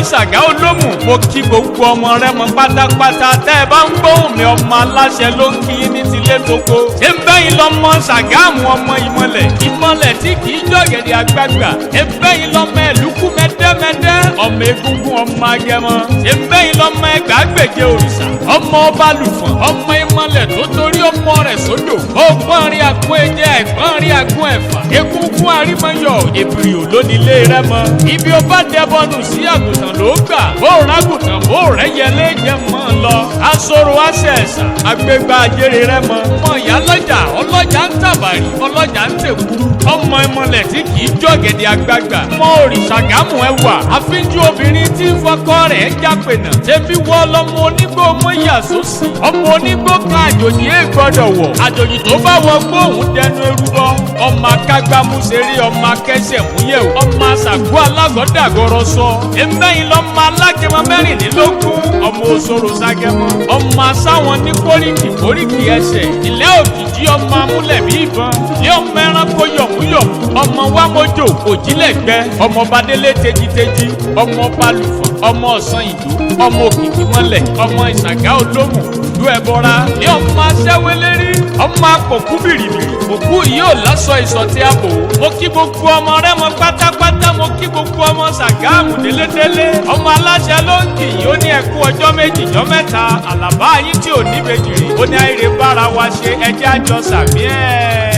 Ìsàgá Olómù. Mo kí gbogbo ọmọ Rẹ́mọ pátápátá. Tẹ́ ẹ bá ń gbóhùn mi, ọmọ aláṣẹ ló ń kí yín ní tilé toko. Ṣé ń bẹ́yìn lọ́mọ Ṣàgámù, ọmọ ìmọ̀lẹ̀, ìmọ̀lẹ̀ tí kì í jọ̀gẹ̀dẹ̀ àgbààgbà? Ṣé ń bẹ́yìn lọ́mọ ẹ̀lúkú mẹ́dẹ́mẹ́dẹ́, ọmọ egungun, ọmọ agẹmọ? Ṣé ń bẹ́yìn lọ́mọ ẹgbàágbèje òrìṣà, ọmọ ọba lùfọ̀n, ọmọ ìmọ̀lẹ̀ tó torí ọmọ rẹ̀ sódò? Ọgbọ́n rí àgún ẹ̀jẹ̀, ẹ̀gbọ́n rí àgún ẹ̀fà, egungun àrímọyọ̀, èbìrì òlónílé Rẹ́mọ. Ibi ó bá dẹbọnù sí, àgùntàn ló gbà. Bó rágùntàn, bó rẹ́yẹlé jẹ mọ́ ọ lọ. Asoro àṣẹ ẹ̀sà agbégbá ajére Rẹ́mọ. Ọmọ ìyá lọ́jà, ọlọ́jà ń tàbàrí, ọlọ́jà ń tèkúrú, ọmọ ìmọ̀lẹ̀ tí kì í jọ̀gẹ̀dẹ̀ àgbààgbà, ọmọ òrìṣàgámù ẹwà, àfínjú obìnrin tí ń fọkọ rẹ̀ jápẹ̀nà. Ṣebí wọ́ lọ́mọ onígbó mọ́ ìyàsósì, ọmọ onígbó kan àjòjì é gbọ́dọ̀ wọ̀, àjòjì tó bá wọ gbóhùn dẹnu erúbọ. Ọmọ akágbámúṣeré, ọmọ akẹ́sẹ̀ múyẹ̀wò, ọmọ àṣàgbó alágọ̀dàgọ̀rọ̀ sọ. Ẹ̀mẹ́yìn lọ́mọ alágẹmọ 24, ọmọ òṣòro ságẹmọ, ọmọ asáwọn ní kóríkì kóríkì ẹsẹ̀ ilé òjijì, ọmọ amúlẹ̀ bí ìbọn ilé, ọmọ ẹranko yọ̀múyọ̀mú, ọmọ wámójò òjìlẹ̀gbẹ́, ọmọ badélé tejiteji, ọmọ balùfọ̀n, ọmọ ọ̀sán ìdó, ọmọ òkìkí mọ́lẹ̀, ọmọ Ìsàgá Olómù ìlú ẹbọra ní, ọmọ aṣẹ́wélérí, ọmọ akọ̀kú bìrìbìrì òkú yìí ò lọ́sọ ìsọ̀tí ààbò. Mo kí gbogbo ọmọ Rẹ́mọ pátápátá, mo kí gbogbo ọmọ Ṣàgámù délédélé. Ọmọ aláṣẹ ló ń kì í, ó ní ẹkú ọjọ́ 2 jọ́ 3, àlàbá yín tí ò ní bèjì rí. Ó ní àìrè bára wa ṣe, ẹjẹ́ àjọ sàmí ẹ̀.